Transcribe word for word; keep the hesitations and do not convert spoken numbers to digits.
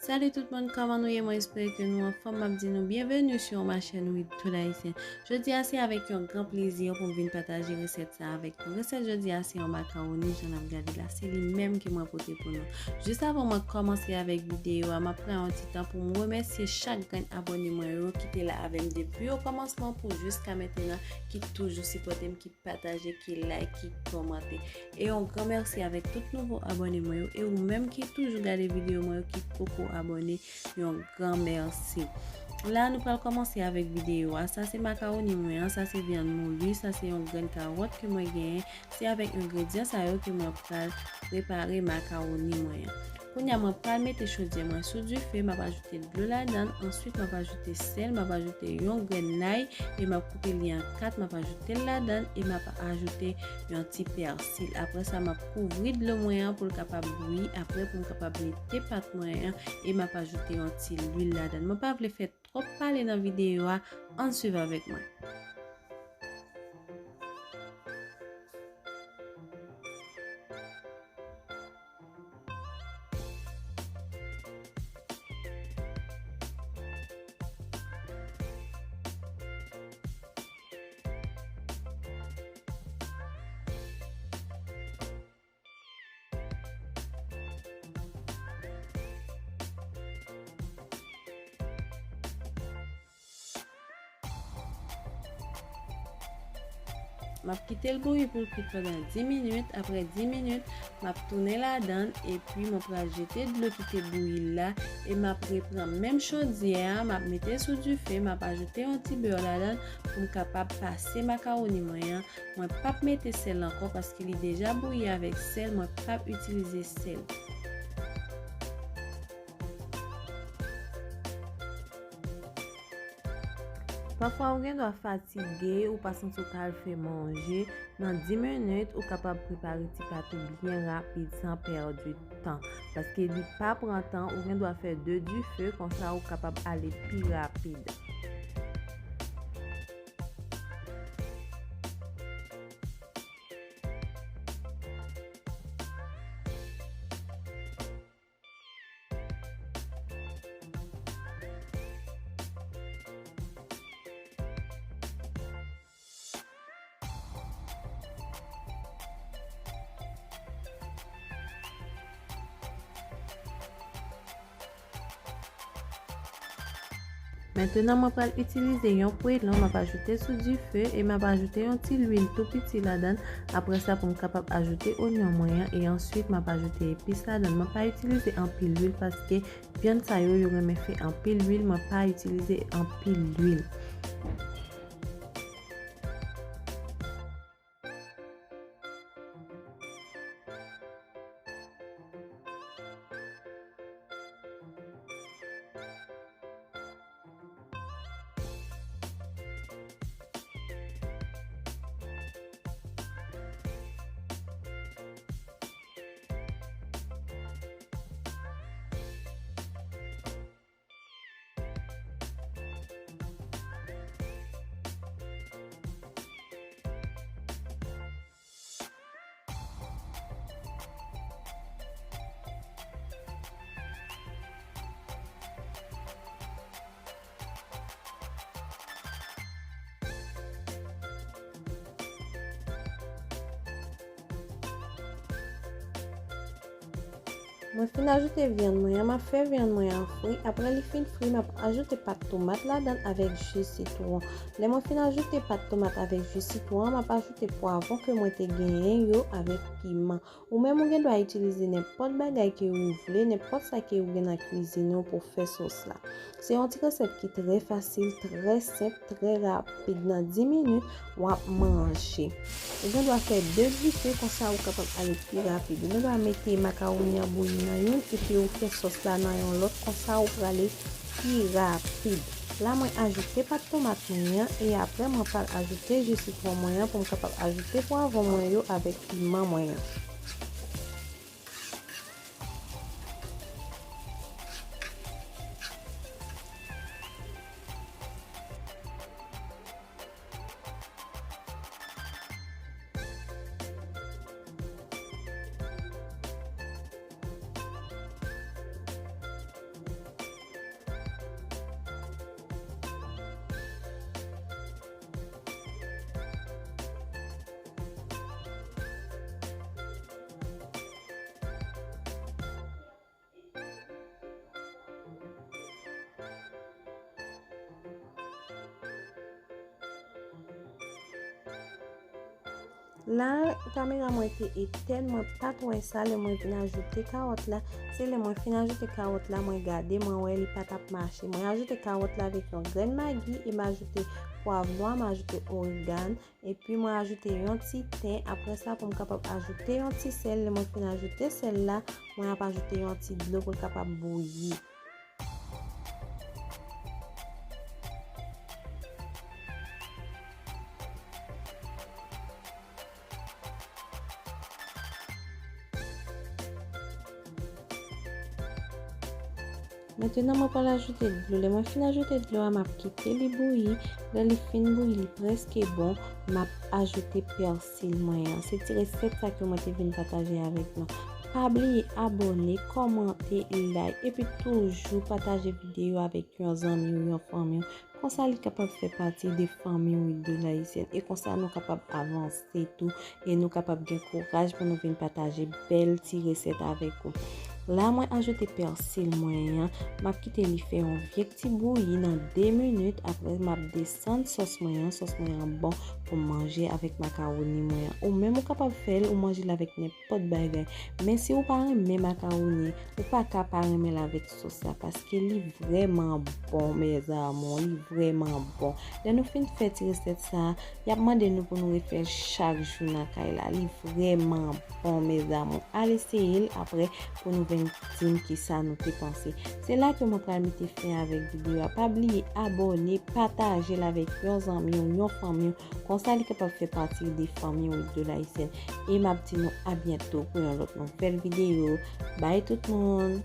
Salut tout moun, kòman nou ye? Mwen espere ke nou anfòm. M ap di nou byenveni sou ma chaîne With Tout Haïtien. Jodi a se avèk yon gran plezi pou m vin pataje resèt sa avèk nou. Resèt jodi a se yon makawoni, jan n ap gade la, se li menm ke mwen pote pou nou. Jis avan mwen kòmanse avèk videyo a, m ap pran yon ti tan pou m remèsye chak grenn abòne mwen yo ki te la avè m depi o kòmansman pou jiska mentenan, ki toujou sipòte m, ki pataje, ki like, ki kòmante. E yon gran mèsi avèk tout nouvo abòne mwen yo, e ou menm ki toujou gade videyo mwen yo ki poko abòne, yon gran mèsi. La, nou pral kòmanse avèk videyo a. Sa se makawoni mwen an, sa se vyann mouli, sa se yon grenn kawòt ke mwen genyen. Se avèk engredyan sa yo ke mwen pral prepare makawoni mwen an. Kounye a, mwen pral mete chodyè mwen sou dife, m ap ajoute dlo ladan, answit m ap ajoute sèl, m ap ajoute yon grenn lay, e m ap koupe li an kat, m ap ajoute l ladan, e m ap ajoute yon ti pèsi. Apre sa, m ap kouvri dlo mwen an pou l kapab bouyi, apre pou m kapab mete pat mwen an, e m ap ajoute yon ti lwil ladan. Mwen pa vle fè twòp pale nan videyo a, ann swiv avèk mwen. M ap kite l bouyi pou l kwit pandan dis minit. Apre dis minit, m ap tounen ladan, epi mwen pral jete dlo ki te bouyi la, e m ap repran menm chodyè a, m ap mete l sou dife, m ap ajoute yon ti bè ladan pou m kapab pase makawoni mwen an. Mwen p ap mete sèl ankò paske li deja bouyi avèk sèl, mwen p ap itilize sèl. Pafwa ou gen dwa fatige, ou pa santi w ka al fè manje. Nan dis minit, ou kapab prepare ti pat ou byen rapid san pèdi tan. Paske li pa pran tan, ou gen dwa fè de dife, konsa ou kapab ale pi rapid. Mentenan, mwen pral itilize yon pwelon, m ap ajoute sou dife e m ap ajoute yon ti lwil tou piti ladan. Apre sa, pou m kapab ajoute onyon mwen an, e answit, m ap ajoute epis ladan. Mwen pa itilize anpil lwil paske vyann sa yo, yo renmen fè anpil lwil, mwen pa itilize anpil lwil. Mwen fin ajoute vyann mwen an, m ap fè vyann mwen an fri. Apre li fin fri, m ap ajoute pat tomat ladan avèk ji sitwon. Lè mwen fin ajoute pat tomat avèk ji sitwon an, m ap ajoute pwavwon ke mwen te genyen yo avèk piman. Ou menm ou gen dwa itilize nenpòt bagay ke ou vle, nenpòt sa ke ou gen nan kwizin ou pou fè sòs la. Se yon ti resèt ki trè fasil, trè senp, trè rapid. Nan dis minit, w ap manje. Ou gen dwa fè de dife, konsa ou kapab ale pi rapid. Ou gen dwa mete makawoni an bouyi nan youn, epi ou fè sòs la nan yon lòt, konsa ou prale pi rapid. La, mwen ajoute pat tomat mwen an, e apre, mwen pral ajoute ji sitwon mwen an pou m kapab ajoute pwavwon mwen yo avèk piman mwen an. La, kamera mwen te etèn, mwen pa t wè sa lè mwen vin ajoute kawòt la. Se lè mwen fin ajoute kawòt la, mwen gade, mwen wè li pa t ap mache. Mwen ajoute kawòt la avèk yon grenn magi e m ajoute pwav nwa, m ajoute origan, epi mwen ajoute yon ti ten. Apre sa, pou m kapab ajoute yon ti sèl, lè mwen fin ajoute sèl la, mwen ap ajoute yon ti dlo pou l kapab bouyi. Mentnan, mwen pral ajoute dlo. Lè mwen fin ajoute dlo a, m ap kite li bouyi. Lè li fin bouyi, li prèske bon, m ap ajoute pèsi mwen an. Se ti resèt sa ke mwen te vin pataje avèk nou. Pa bliye abòne, kòmante, like, epi toujou pataje videyo avèk yon zanmi w, yon fanmi w. Konsa li kapab fè pati de fanmi w de Layisyèn. E konsa nou kapab avanse tou. E nou kapab gen kouraj pou nou vin pataje bèl ti resèt avèk ou. La mwen ajoute pèsi mwen an. M ap kite li fè yon vye ti bouyi nan de minit. Apre m ap desann sòs mwen an. Sòs mwen an bon pou m manje avèk makawoni mwen an. Ou menm ou kapab fè l, ou manje l avèk nenpòt bagay. Men si ou pa renmen makawoni, ou pa ka pa renmen l avèk sòs la, paske li vrèman bon, mes amours, li vrèman bon. Lè nou fin fè ti resèt sa, y ap mande nou pou nou refè l chak jou nan kay la. Li vrèman bon, mes amours. Al eseye l apre pou nou vin di m kisa nou te panse. Se la ke mwen pral mete fen avèk videyo a. Pa bliye abòne, pataje l avèk yon zanmi w, yon fanmi w. Konsa li kapab fè pati de fanmi w de Layisyèn. E m ap di nou a byento pou yon lòt nouvèl videyo. Bye tout moun!